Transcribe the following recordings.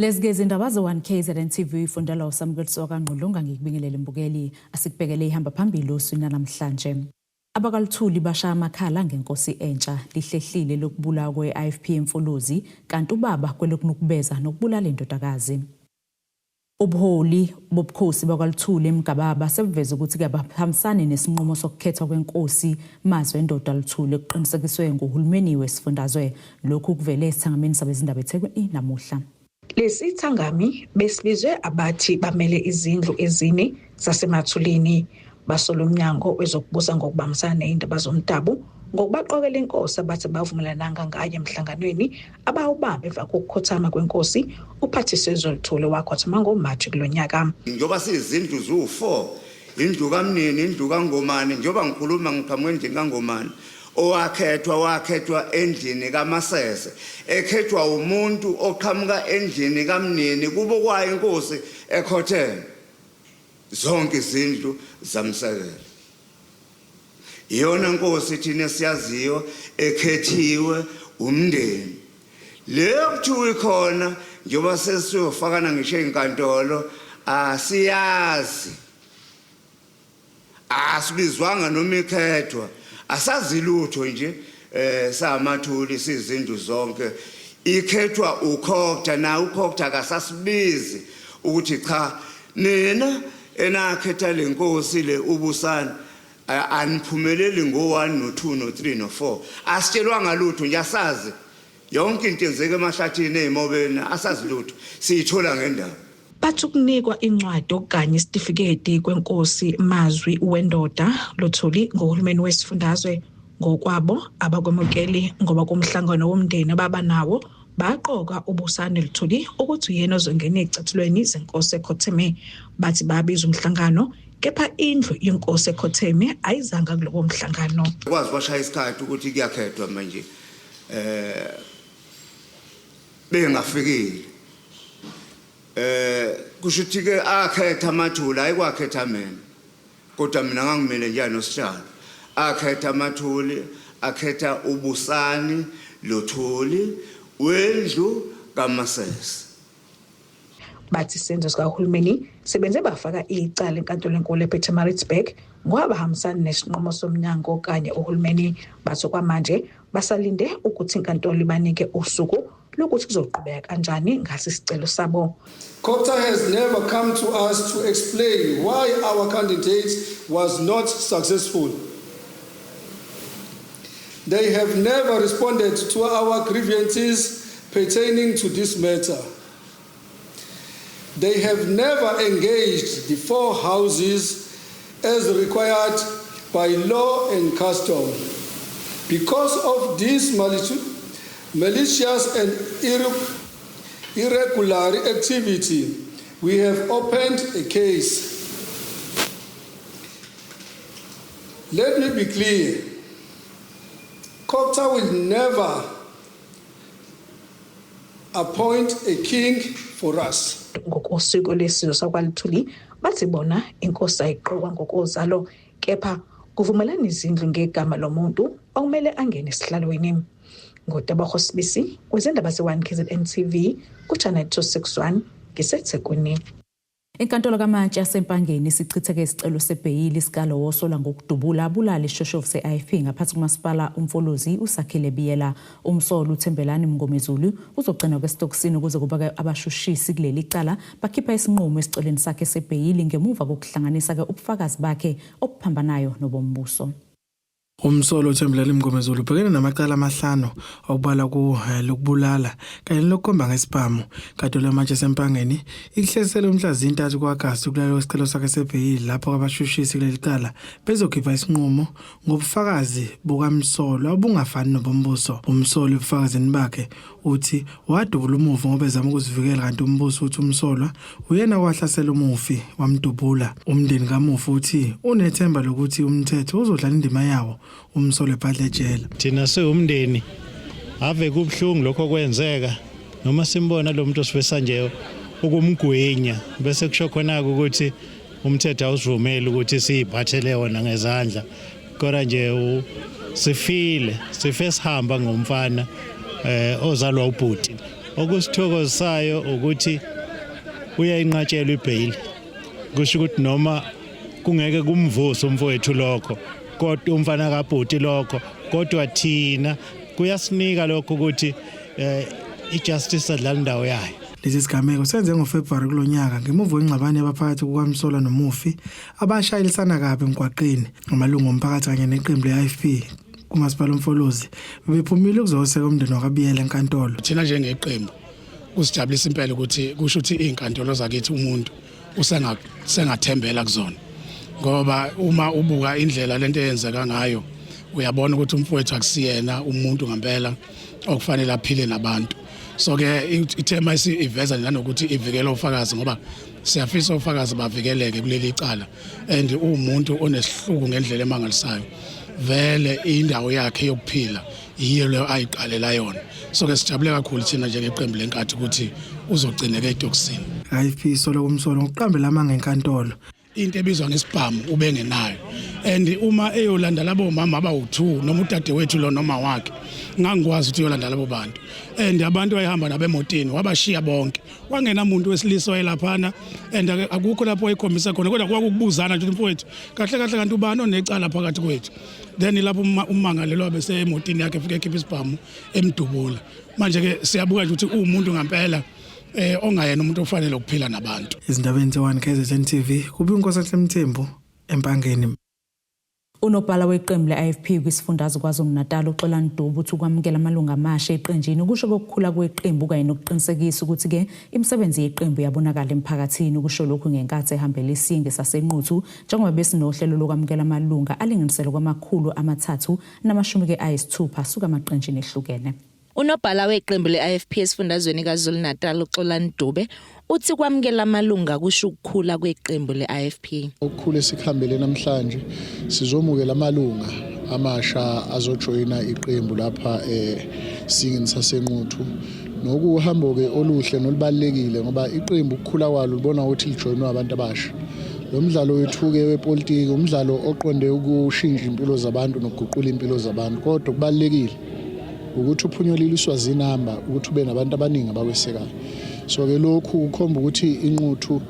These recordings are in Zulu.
Lezi ke izindaba ze-1 KZN TV ifundelwa uSamukeliso kaNgqulunga. Ngikubingelele mbukeli, asikubhekele ihamba phambili oswini namhlanje. AbakwaLuthuli bashaya amakhala ngenkosi entsha, lihlehlile lokubulawa kwe-IFP eMfolozi, kanti ubaba kwelokunukubeza nokubulala indodakazi. Ubuholi bobukhosi bakwaLuthuli eMgababa sebuveze ukuthi kabahambisani nesinqumo sokukhethwa kwenkosi Mazwe Ndoda Luthuli okuqinisekiswe nguhulumeni wesifundazwe. Lokhu kuvele esithangamini sabezindaba eThekwini namuhla. Lesi thangami besibizwe abathi bamele izindlu ezine zaseMathulini, basola umnyango wezokubusa ngokubambisana nezindaba zomdabu ngokubaqokela inkosi abathi bavumelananga ngayo emhlanganweni abawubamba emva kokukhothama kwenkosi uPhathiswezwe Luthuli wakhothama ngoMashi kulo nyaka. Njengoba siyizindlu ziwu-4, indlu kaMnini, indlu kaNgomane, njengoba ngikhuluma ngiqhamuka endlini kaNgomane, owakhethwa wakhethwa endlini kaMasese, ekhethwa umuntu oqhamuka endlini kaMnini, kubo kwayo inkosi ekhotheme. Zonke izindlu zamsekela. Iyona nkosi thina esiyaziyo ekhethiwe umndeni. Leyo kuthiwa ikhona njengoba sesiyofakana ngisho ey'nkantolo asiyazi. Asibizwanga noma ikhethwa. Asazi lutho nje eh samathuli sizindlu zonke. Ikhethwa uCogta na uCogta akasasibizi ukuthi cha nina enakhetha lenkosi le ubusani aniphumeleli ngo-1 no-2 no-3 no-4. Asitshelwanga lutho nje, asazi yonke into yenzeka emahlathini ey'mobeni, asazi lutho, siyithola ngendaba. Bathi ukunikwa incwadi okanye isitifiketi kwenkosi Mazwi Wendoda Luthuli nguhulumeni wesifundazwe ngokwabo abakwemukeli ngoba kumhlangano womndeni ababa nawo baqoka uBusani Luthuli ukuthi uyena ozongena ezicathulweni zenkosi ekhotheme. Bathi babiza umhlangano kepha indlu yenkosi ekhotheme ayizanga kulowo mhlangano. Kwazi kwashaya isikhathi ukuthi kuyakhethwa manje bengafikile. Kusho ukuthi ke akhetha amathuli, ayikwakhetha mina. Kodwa mina ngangimile nje nosihlalo. Akhetha amathuli, akhetha uBusani Luthuli wendlu kaMasese. Bathi isenzo sikahulumeni sebenze bafaka icala enkantolo enkulu ePietermaritzburg ngoba bahambisani nesinqumo somnyango kanye uhulumeni. Bathi okwamanje basalinde ukuthi inkantolo ibanike usuku lokuthi kuzoqhubeka kanjani ngaso isicelo sabo. COGTA has never come to us to explain why our candidate was not successful. They have never responded to our grievances pertaining to this matter. They have never engaged the four houses as required by law and custom. Because of this malicious and irregular activity, we have opened a case. Let me be clear. COGTA will never appoint a king for us. Ngokosiko lesizwe sakwaLuthuli bathi bona inkosi ayiqokwa ngokozalo kepha kuvumelana izindlu ngegama lomuntu okumele angene esihlalweni. NgoTebogo Sibisi kwezindaba ze-1 KZN TV ku-Channel 261 ngiseThekwini. Inkantolo kaMantshi yaseMpangeni isichitheke isicelo sebheyili sikalowo osola ngokudubula abulale isishoshovu se-IFP ngaphansi kumasipala uMfolozi uSakhile Biyela. Umsolwa uThembelani Mngomezulu uzogcinwa kwesitokisini ukuze kubeke abashushisi kuleli cala bakhipha isinqumo esicelweni sakhe sebheyili ngemuva kokuhlanganisa-ke ubufakazi bakhe obuphambanayo nobombuso. Umsolwa uThembelani Mngomezulu ubhekene namacala amahlanu okubalwa kuwo lokubulala kanye nelokukhomba ngesibhamu. Inkantolo yamantshi yaseMpangeni ikuhlehlisele umhla zintathu ku-Agasti ukulalelwa kwesicelo sakhe sebheyili lapho abashushisi kuleli cala bezokhipha isinqumo ngobufakazi bukamsolwa obungafani nobombuso. Umsolwa ebufakazini bakhe Uthi wadubula umufi ngoba ezama ukuzivikela kanti umbuso uthi umsolwa uyena owahlasela umufi wamdubula. Umndeni kamufi uthi unethemba lokuthi umthetho uzodlala indima yawo umsolwa ebhadle ejele. Thina siwumndeni ave kubuhlungu lokho kwenzeka noma simbona lo muntu osifisa nje ukumgwinya bese kusho khona-ke ukuthi umthetho awusivumeli ukuthi siyiphathele wona ngezandla kodwa nje sifile sife sihamba ngomfana ozalwa ubhuti. Okusithokozisayo ukuthi uyayinqatshelwa ibheyili, kusho ukuthi noma kungeke kumvuse umfowethu lokho, kodwa umfana kabhuti lokho, kodwa thina kuyasinika lokho ukuthi ijustice adlala indawo yayo. Lesi sigameko senze ngoFebruwari kulo nyaka ngemuva kwengxabano yabaphakathi kukamsolwa nomufi abashayelisana kabi emgwaqeni. Amalungu omphakathi kanye neqembu le-IFP kuMasipala uMfolozi bebephumile ukuzoseka umndeni wakaBiyela enkantolo. Thina njengeqembu kusijabulisa impela ukuthi kusho ukuthi iy'nkantolo zakithi umuntu usengathembela kuzona, ngoba uma ubuka indlela lento eyenzeka ngayo uyabona ukuthi umfowethu akusiyena umuntu ngempela okufanele aphile nabantu. So ke ithema iveza nanokuthi ivikela ofakazi, ngoba siyafisa ofakazi bavikeleke kuleli cala, and uwumuntu onesihluku ngendlela emangalisayo. Vele indawo yakhe yokuphila yiyo leyo ayiqalela yona. So ke sijabule kakhulu thina njengeqembu lenkathi ukuthi uzogcineka etokisini. IFP isola kumsolwa ngokuqambela amanga enkantolo. Into ebizwa ngesibhamu ubengenayo, and uma eyolanda labo mama abawu-2 noma udadewethu lo noma wakhe, ngangikwazi ukuthi uyolanda labo bantu, and abantu wayehamba nabo emotini wabashiya bonke, wangena muntu wesilisa wayelaphana, and akukho lapho wayekhombisa khona, kodwa kwakukubuzana nje, mfowethu, kahle kahle kanti ubani onecala phakathi kwethu? Then lapho ummangalelwa bese emotini yakhe efike ekhipha isibhamu emdubula. Manje ke siyabuka nje ukuthi uwumuntu ngempela ongayena umuntu ofanele ukuphila nabantu. Ezindabeni ze-1 KZN TV, kubi uNkosanhle Mthembu eMpangeni. Unobhala weqembu le-IFP kwisifundazwe KwaZulu-Natal uXolani Dube uthi ukwamukela amalungu amasha eqenjini kusho kokukhula kweqembu kanye nokuqinisekisa ukuthi-ke imisebenzi yeqembu iyabonakala emphakathini. Ukusho lokhu ngenkathi ehambela isiyingi saseNquthu njengoba besinohlelo lokwamukela amalunga alinganiselwe kwama-360 asuka emaqenjini ehlukene. Unobhala weqembu le-IFP esifundazweni KwaZulu-Natal uXolani Dube uthi kwamukela amalunga kusho ukukhula kweqembu le-IFP. Okukhulu esikuhambele namhlanje, sizomukela amalunga amasha azojoyina iqembu lapha esingini saseNquthu, nokuhambo-ke oluhle nolubalulekile, ngoba iqembu ukukhula kwalo libona ukuthi lijoyinwe abantu abasha. Lo mdlalo wethu-ke wepolitiki umdlalo oqonde ukushintsha impilo zabantu nokuguqula impilo zabantu, kodwa kubalulekile ukuthi uphunyeleliswa zinamba, ukuthi ube nabantu abaningi abakwesekayo. So-ke lokhu kukhomba ukuthi iNquthu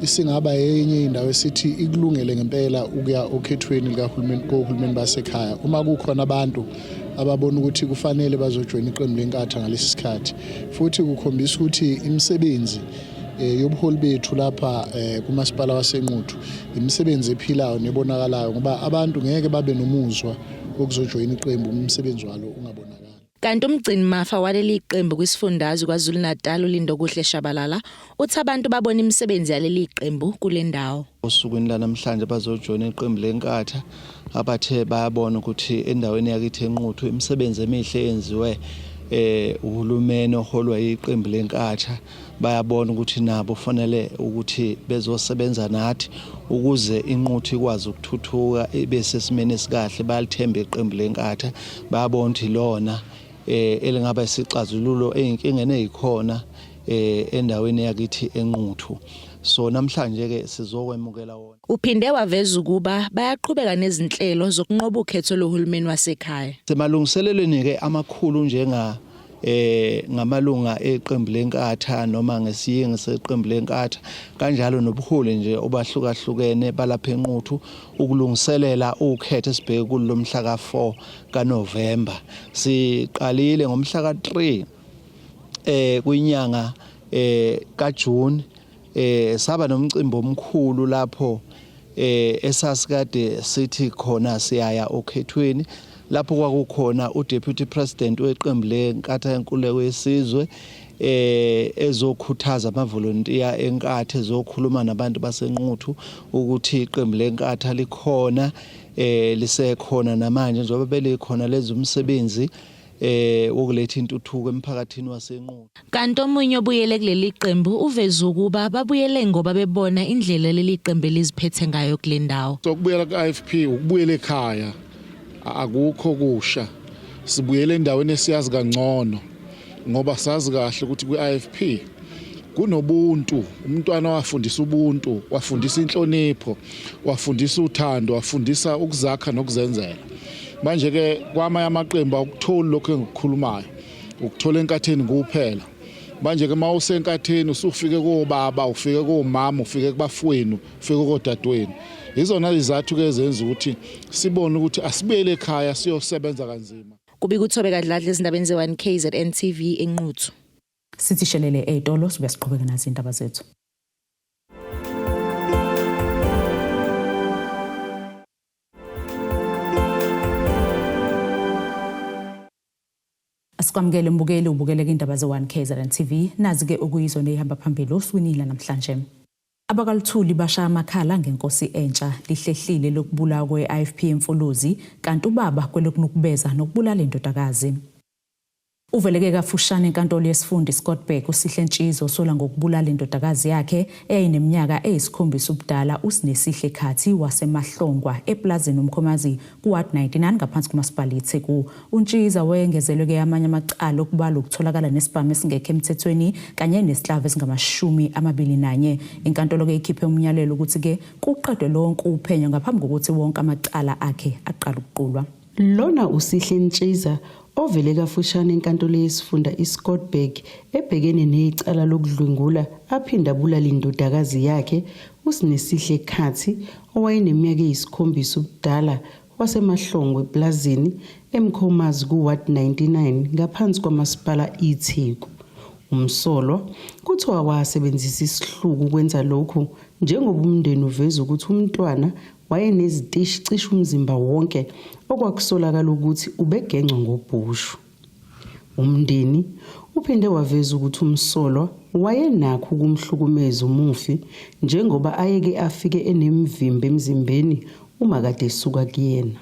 isingaba yenye indawo esithi ikulungele ngempela ukuya okhethweni likahulumeni, kohulumeni basekhaya, uma kukhona abantu ababona ukuthi kufanele bazojoyina iqembu leNkatha ngalesi sikhathi. Futhi kukhombisa ukuthi imisebenzi yobuholi bethu lapha kumasipala waseNquthu imisebenzi ephilayo nebonakalayo, ngoba abantu ngeke babe nomuzwa wokuzojoyina iqembu umsebenzi walo ungabonakali. Kanti umgcini mafa waleli qembu kwisifundazwe KwaZulu-Natal uLindokuhle Shabalala uthi abantu babona imisebenzi yaleli qembu kule ndawo. Osukwini lanamhlanje bazojoyina iqembu leNkatha abathe bayabona ukuthi endaweni yakithi eNquthu imisebenzi emihle eyenziwe uhulumeni oholwa iqembu leNkatha, bayabona ukuthi nabo fanele ukuthi bezosebenza nathi ukuze iNquthu ikwazi ukuthuthuka ibe sesimeni esikahle. Bayalithemba iqembu leNkatha, bayabona ukuthi lona elingaba isixazululo ezinkingeni ezikhona endaweni yakithi eNquthu. So namhlanje ke sizokwemukela wona. Uphinde waveza ukuba bayaqhubeka nezinhlelo zokunqoba ukhetho lohulumeni wasekhaya. Semalungiselelweni ke amakhulu njenga ngamalunga eqembu leNkatha noma ngesiyingi seqembu leNkatha, kanjalo nobuholi nje obahlukahlukene balapha eNquthu, ukulungiselela ukhetho esibheke kulo mhla ka4 kaNovember. Siqalile ngomhla ka3 kwinyanga kaJune, saba nomcimbi omkhulu lapho esasikade sithi khona siyaya okhethweni, lapho kwakukhona uDeputy President weqembu leNkatha Yenkululeko Yesizwe ezokhuthaza amavolontiya eNkatha, ezokhuluma nabantu baseNquthu ukuthi iqembu leNkatha likhona, lisekhona namanje njengoba belikhona, lenza umsebenzi wokuletha intuthuko emphakathini waseNquthu. Kanti omunye obuyele kuleli qembu uveze ukuba babuyele ngoba bebona indlela leli qembu eliziphethe ngayo kule ndawo. So ukubuyela ku-IFP ukubuyela ekhaya, akukho kusha. Sibuyele endaweni esiyazi kangcono, ngoba sazi kahle ukuthi kwi-IFP kunobuntu. Umntwana wafundisa ubuntu, wafundisa inhlonipho, wafundisa uthando, wafundisa ukuzakha nokuzenzela. Manje ke kwamanye amaqembu awukutholi lokho engikukhulumayo, ukuthola eNkatheni kuphela. Manje ke mawusenkatheni usufike kobaba, ufike komama, ufike kubafowenu, ufike kodadewenu. Izona izathu ke ezenza ukuthi sibone ukuthi asibuyele ekhaya siyosebenza kanzima. Kubika uThobeka Dladla ezindabeni ze-1 KZN TV eNquthu. Sithi shelele ey'tolo sibuya siqhubeke nazo iy'ndaba zethu. Asikwamukele mbukeli ubukele indaba ze-1 KZN TV nazi-ke okuyizona eyihamba phambili osukwini lanamhlanje. AbakwaLuthuli bashaya amakhala ngenkosi entsha lihlehlile lokubulawa kwe-IFP eMfolozi kanti ubaba kwelokunukubeza nokubulala indodakazi. Uveleke kafushane enkantolo yesifunda iScottburgh uSihle Ntshiza osola ngokubulala indodakazi yakhe eyayineminyaka eyisikhombisa ubudala uSinesihle Khathi waseMahlongwa epulazini uMkhomazi kuWard 99 ngaphansi kuMasipala iTheku. UNtshiza wayengezelwe-ke amanye amacala okubalwa ukutholakala nesibhamu esingekho emthethweni kanye nesihlava esingamashumi amabili nanye. Inkantolo-ke ikhiphe umyalelo ukuthi-ke kuqedwe lonke uphenyo ngaphambi kokuthi wonke amacala akhe aqale ukuqulwa. Lona uSihle Ntshiza ovele kafushane enkantolo yesifunda iScottburgh ebhekene necala lokudlwengula aphinde abulale indodakazi yakhe uSinesihle Khathi owayeneminyaka eyisikhombisa ubudala waseMahlongwe ePulazini eMkhomazi ku-Ward 99 ngaphansi kwaMasipala iTheku. Umsolwa kuthiwa wasebenzisa isihluku ukwenza lokhu njengoba umndeni uveza ukuthi umntwana wayenezitishi cishe umzimba wonke okwakusolakala ukuthi ubegencwa ngobhushu. Umndeni uphinde waveza ukuthi umsolwa wayenakho ukumhlukumeza umufi njengoba ayeke afike enemivimbo emzimbeni uma kade esuka kuyena.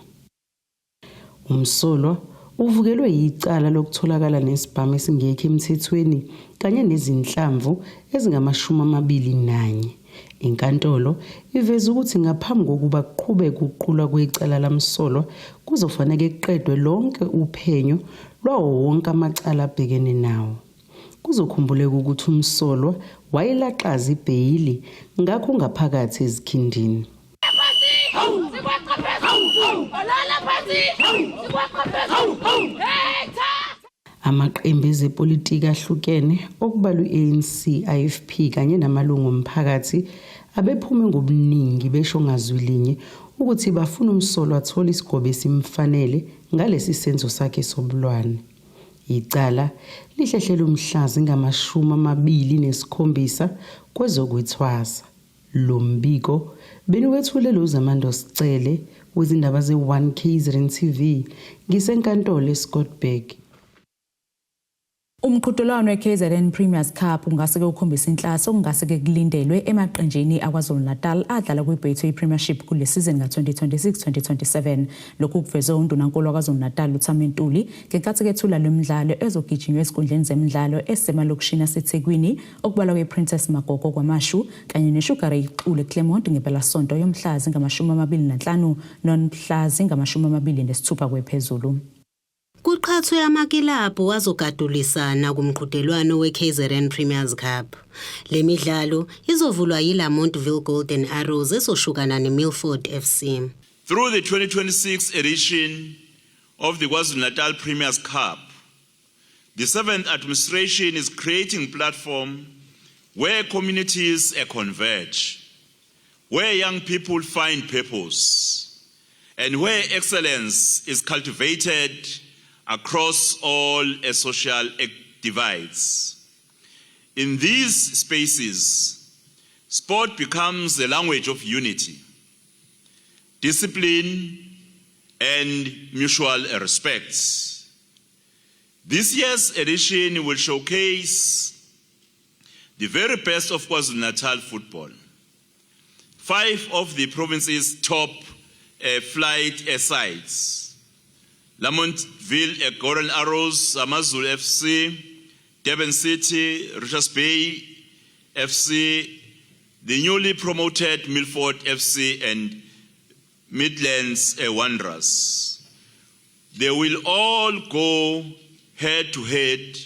Umsolwa uvukelwe yicala lokutholakala nesibhamu esingekho emthethweni kanye nezinhlamvu ezingamashumi amabili nanye. Inkantolo iveze ukuthi ngaphambi kokuba kuqhubeke ukuqulwa kwecala lamsolwa kuzofanele kuqedwe lonke uphenyo lwawo wonke amacala abhekene nawo. Kuzokhumbuleka ukuthi umsolwa wayilaxaza ibheyili ngakho ungaphakathi ezikhindini. Amaqembu ezepolitiki ahlukene okubalwa i-ANC, IFP kanye namalungu omphakathi abephume ngobuningi besho ngazwi linye ukuthi bafuna umsolwa athole isigwebo esimfanele ngalesi senzo sakhe sobulwane. Icala lihlehlele umhla zingama-27 kwezokwethwasa. Lo mbiko beniwethulelwe uZamando Sicele wezindaba ze-1 KZN TV ngisenkantolo eScottburgh. Umqhudelwano we-KZN Premier's Cup ungase-ke ukhombise inhlasi okungase-ke kulindelwe emaqenjini aKwaZulu-Natal adlala kwi-Betway Premiership kule sizini ka-2026-2027. Lokhu kuvezwe uNdunankulu waKwaZulu-Natal uThami Ntuli ngenkathi kethula lo mdlalo ezogijinywa ezinkundleni zemidlalo ezisemalokishini aseThekwini okubalwa kwi-Princess Magogo KwaMashu kanye neSugar Ray Xulu eClermont ngempelasonto yomhla zingama-25 nomhla zingama-26 kwephezulu. Kuqhathwe amakilabhu azogadulisana kumqhudelwano weKZN Premier's Cup. Le midlalo izovulwa yiLamontville Golden Arrows ezoshukana neMilford FC. Through the 2026 edition of the KwaZulu-Natal Premier's Cup, the seventh administration is creating platform where communities converge, where young people find purpose, and where excellence is cultivated across all social divides. In these spaces, sport becomes a language of unity, discipline, and mutual respect. This year's edition will showcase the very best of KwaZulu-Natal football. 5 of the province's top flight sides: Lamontville Golden Arrows, AmaZulu FC, Durban City, Richards Bay FC, the newly promoted Milford FC and Midlands Wanderers. They will all go head-to-head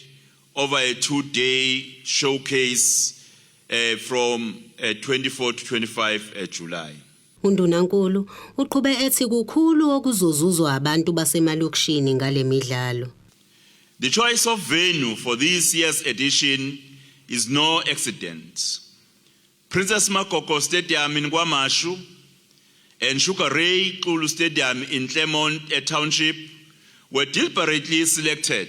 over a 2-day showcase from 24 to 25 July. Undunankulu uqhube ethi kukhulu okuzozuzwa abantu basemalokishini ngale midlalo. The choice of venue for this year's edition is no accident. Princess Magogo Stadium in KwaMashu and Sugar Ray Xulu Stadium in Claremont Township were deliberately selected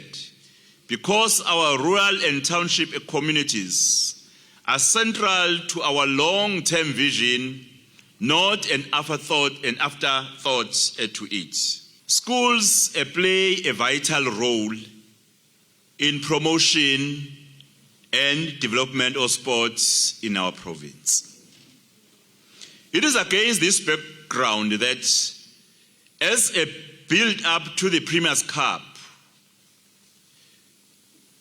because our rural and township communities are central to our long-term vision, not an afterthought to it. Schools play a vital role in promotion and development of sports in our province. It is against this background that, as a build-up to the Premier's Cup,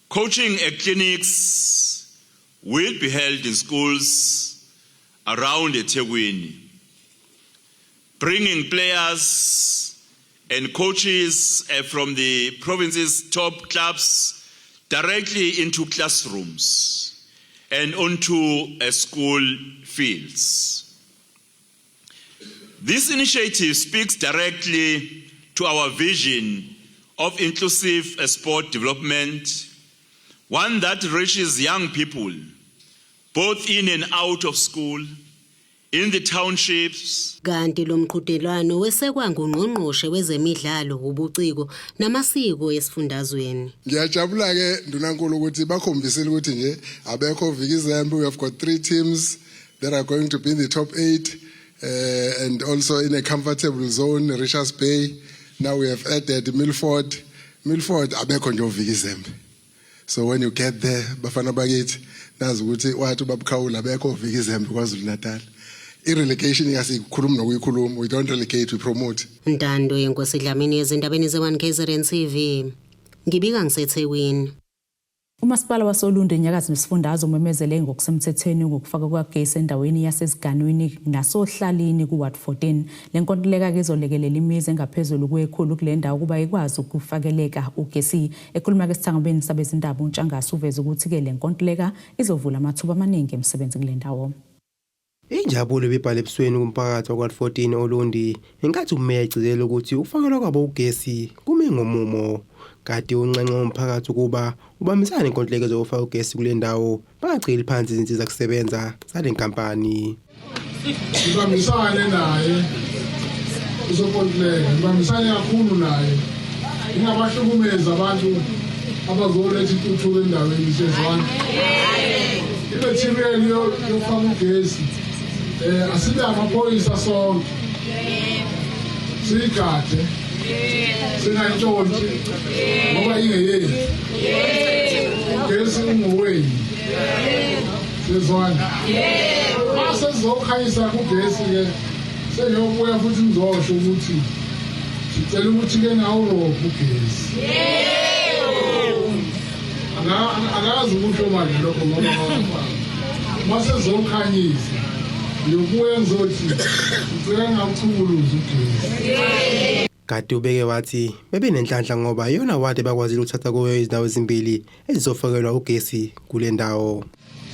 coaching clinics will be held in schools around eThekwini, bringing players and coaches from the province's top clubs directly into classrooms and onto school fields. This initiative speaks directly to our vision of inclusive sport development, one that reaches young people both in and out of school, in the townships. Kanti lo mqhudelwano wesekwa ngungqongqoshe wezemidlalo, ubuciko namasiko esifundazweni. Ngiyajabula ke, Ndunankulu, ukuthi bakhombisile ukuthi nje abekho Vikizembe. We have got three teams that are going to be in the top 8 and also in a comfortable zone, Richards Bay. Now we have added Milford. Milford, abekho nje oVikizembe. So when you get there, bafana bakithi, nazi ukuthi wathi ubabukhawula abekho oVikizembe KwaZulu Natal. I-relegation yasikhuluma nokuyikhuluma. We don't relegate, we promote. Ntando Yenkosi Dlamini, ezindabeni ze-1 KZN TV. Ngibika ngiseThekwini. Umasipala wasoLundi enyakatho nesifundazwe umemezele ngokusemthethweni ngokufaka kwagesi endaweni yaseZiganwini nasoHlalini ku-Ward 14. Le nkontileka-ke izolekelela imizi engaphezulu kwe-100 kule ndawo ukuba ikwazi ukufakeleka ugesi. Ekhuluma-ke esithangabeni sabezindaba, uNtshangase uveze ukuthi-ke le nkontileka izovula amathuba amaningi emisebenzi kule ndawo. Injabulo ibibhala ebusweni kumphakathi wakwa 14 Olundi ngenkathi umeya egcizelela ukuthi ukufakelwa kwabo ugesi kumi ngomumo. Kade unxenxe umphakathi ukuba ubambisane nenkontileka zokufaka ugesi kule ndawo, bangaceli phansi izinsiza kusebenza zale nkampani. Ngibambisane naye usonkontileka, ngibambisane kakhulu naye, ngingabahlukumezi abantu abazoletha intuthuko endaweni. Siyezwana? I-material yokufaka ugesi, asibe amaphoyisa sonke, siyigade, singayintshontshi ngoba ingeyethu. Ugesi ungowenu, siyezwana? Mase sizokhanyisa kugesi-ke, sengiyobuya futhi ngizosho ukuthi sicela ukuthi-ke nawurobhe ugesi. Akazi ukusho manje lokho ngoba mase sizokhanyisa ngiyobuya ngizothi ngicela ngawuchukuluza ugesi. Kade ubeke wathi bebenenhlanhla ngoba iyona wadi bakwazile ukuthatha kuyo izindawo ezimbili ezizofakelwa ugesi kule ndawo.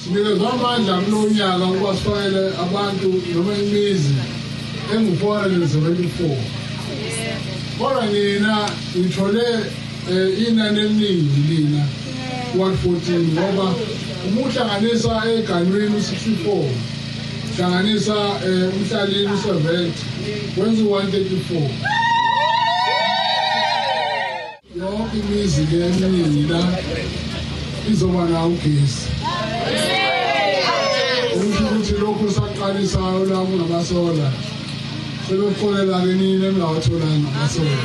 Sinikezwa amandla kulo nyaka ukuba sifakele abantu noma imizi engu-474, kodwa nina ngithole inani eliningi lina 114, ngoba uma uhlanganisa eganwini u-64, hlanganisa umhlalini u-70, wenza u-134. Yonke imizi-ke eminingi la izoba nawo ugesi, okusho ukuthi lokhu saqalisayo la kunamasola sebekuxolela-ke nini engingawatholanga amasola,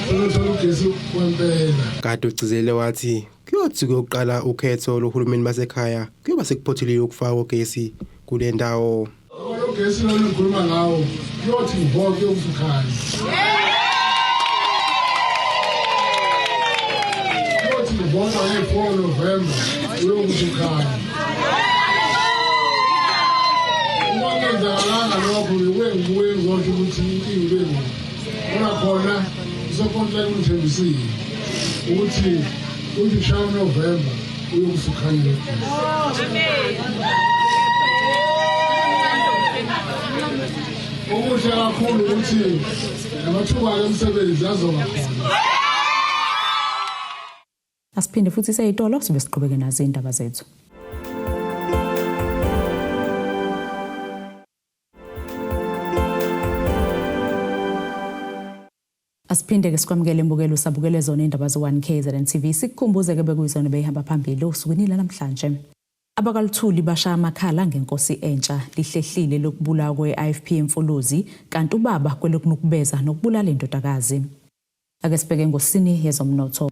sebethola ugesi wempela. Kade ugcizelele wathi kuyothi kuyoqala ukhetho lohulumeni basekhaya kuyoba sekuphothulile ukufaka ugesi kule ndawo. Lo gesi lona engikhuluma ngawo kuyothi ngo kuyokukhanya, kuyothi ngivota nge-4 November uyokuthi ukhanya. Uma kungenzakalanga lokho, ngibuye ngizosho ukuthi inkinga ibe kuphi, kodwa khona usonkontileka ungithembisile ukuthi uthi kushaya uNovemba uyokuthi ukhanya lo gesi. Okuhle kakhulu ukuthi namathuba emisebenzi azoba khona. Asiphinde futhi seyitolo sibe siqhubeke nazo izindaba zethu. Asiphinde ke sikwamukele imbukelo usabukele zona indaba ze-1 KZN TV sikukhumbuze ke bekuyizona beyihamba phambili osukwini lanamhlanje. Abakaluthuli bashaya amakhala ngenkosi entsha lihlehlile lokubulawa kwe-IFP eMfolozi kanti ubaba kwelokunukubeza nokubulala indodakazi. Ake sibheke ngosini yezomnotho.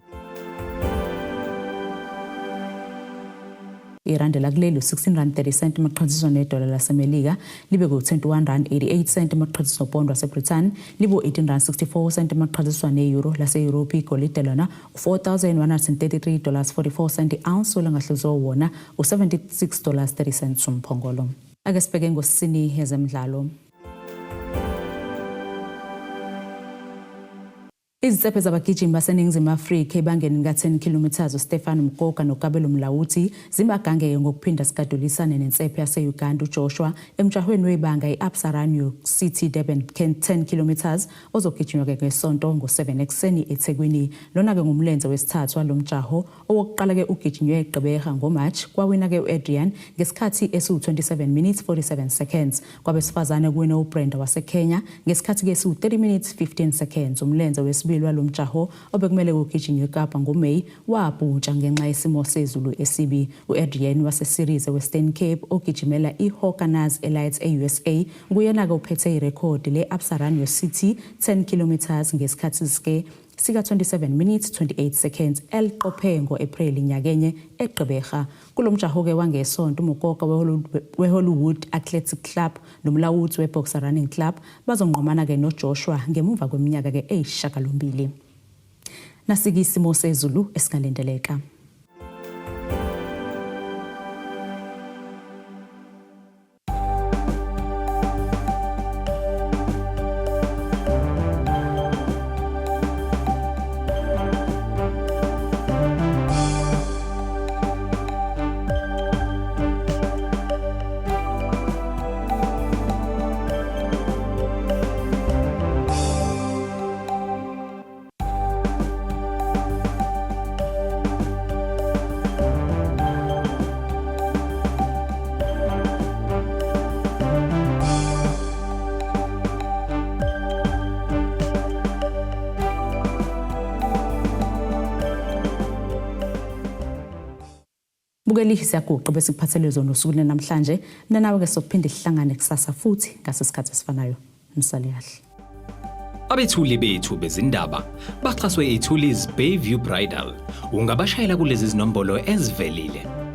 Irandi lakuleli u-16 rand 30 cent uma kuqhathaniswa nedola laseMelika libe ku-21 rand 88 cent uma kuqhathaniswa nopondo waseBrithani libe u-18 rand 64 cent uma kuqhathaniswa ne-euro lase-Europe. Igolide lona u-4133 dollars 44 cent i-ounce, olangahluzwe wona u-76 dollars 30 cents umphongolo. Ake sibheke ngosini yezemidlalo. Izinsephe zabagijimi baseNingizimu Afrika ebangeni lika-10 km uStefan Mkoka noKabelo Mlawuthi zimagangeke ngokuphinda sigadulisane nensephe yase-Uganda uJoshua emjahweni webanga i-Absa Run City Durban 10 km ozogijinywa-ke ngesonto ngo-7 ekuseni eThekwini. Lona-ke ngumlenze wesithathu walo mjaho. Owokuqala-ke ugijinywe eGqeberha ngoMarch, kwawina-ke u-Adrian ngesikhathi esiwu-27 minutes 47 seconds. Kwabesifazane kuwine uBrenda waseKenya ngesikhathi-ke esiwu-30 minutes 15 seconds. Umlenze wesibili walo mjaho obekumele kugijinywe eKapa ngoMeyi wabhuntsha ngenxa yesimo sezulu esibi. U-Adrian waseSeries eWestern Cape ogijimela i-Hokanaz Elites e-USA nguyena-ke uphethe irekhodi le-Absa Run Your City 10 kilometers ngesikhathi sike sika-27 minutes 28 seconds eliqophe ngo-Ephreli nyakenye eGqeberha. Kulo mjaho-ke wangesonto uMokoka we-Hollywood Athletic Club nomlawuthi we-Boxer Running Club bazongqomana-ke noJoshua ngemuva kweminyaka-ke eyisishiyagalombili. Nasike isimo sezulu esingalindeleka. Bukeli, siyaguqa bese kuphathele zona usuku namhlanje. Mina nawe ke sokuphinde sihlangane kusasa futhi ngasesikhathi esifanayo. Nisale kahle. Abethuli bethu bezindaba baxhaswe iThuli's Bayview Bridal. Ungabashayela kulezi zinombolo ezivelile.